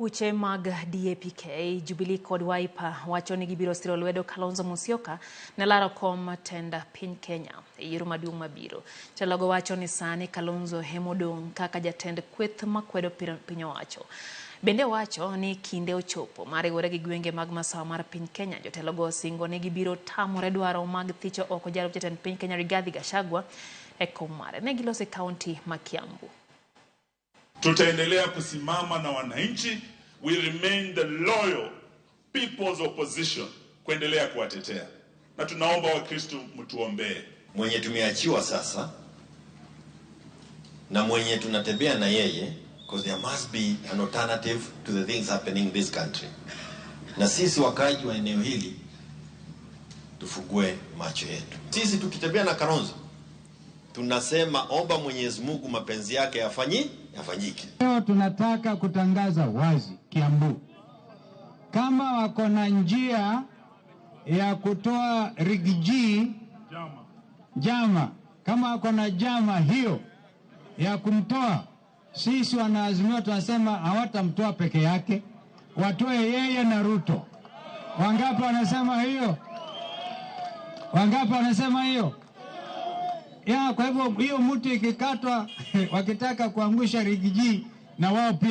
Buche mag DAPK, Jubilee kod Wiper wacho ni gibiro siro lwedo Kalonzo Musyoka ne laro kom tend piny Kenya e yiero maduong' mabiro. Jatelogo wacho ni sani Kalonzo emodong' kaka jatend kweth makwedo piny owacho. Bende wacho ni kinde ochopo mar riwore gi gwenge mag masawa mar piny Kenya. Jotelogo osingo ni gibiro tamore dwaro mag thicho oko jalup jatend piny Kenya Rigathi Gachagua e kom mare. Ne giloso e kaunti ma Kiambu. Tutaendelea kusimama na wananchi. We remain the loyal people's opposition kuendelea kuwatetea, na tunaomba Wakristo mtuombee. Mwenye tumeachiwa sasa na mwenye tunatembea na yeye, because there must be an alternative to the things happening in this country. Na sisi wakaaji wa eneo hili tufungue macho yetu. Sisi tukitembea na Kalonzo tunasema omba Mwenyezi Mungu mapenzi yake yafanyike. Leo tunataka kutangaza wazi Kiambu, kama wako na njia ya kutoa Riggy G jama, kama wako na jama hiyo ya kumtoa, sisi wanaazimio tunasema hawatamtoa peke yake, watoe yeye na Ruto. Wangapi wanasema hiyo? Wangapi wanasema hiyo? Ya, kwa hivyo hiyo mti ikikatwa wakitaka kuangusha Riggy G na wao pia.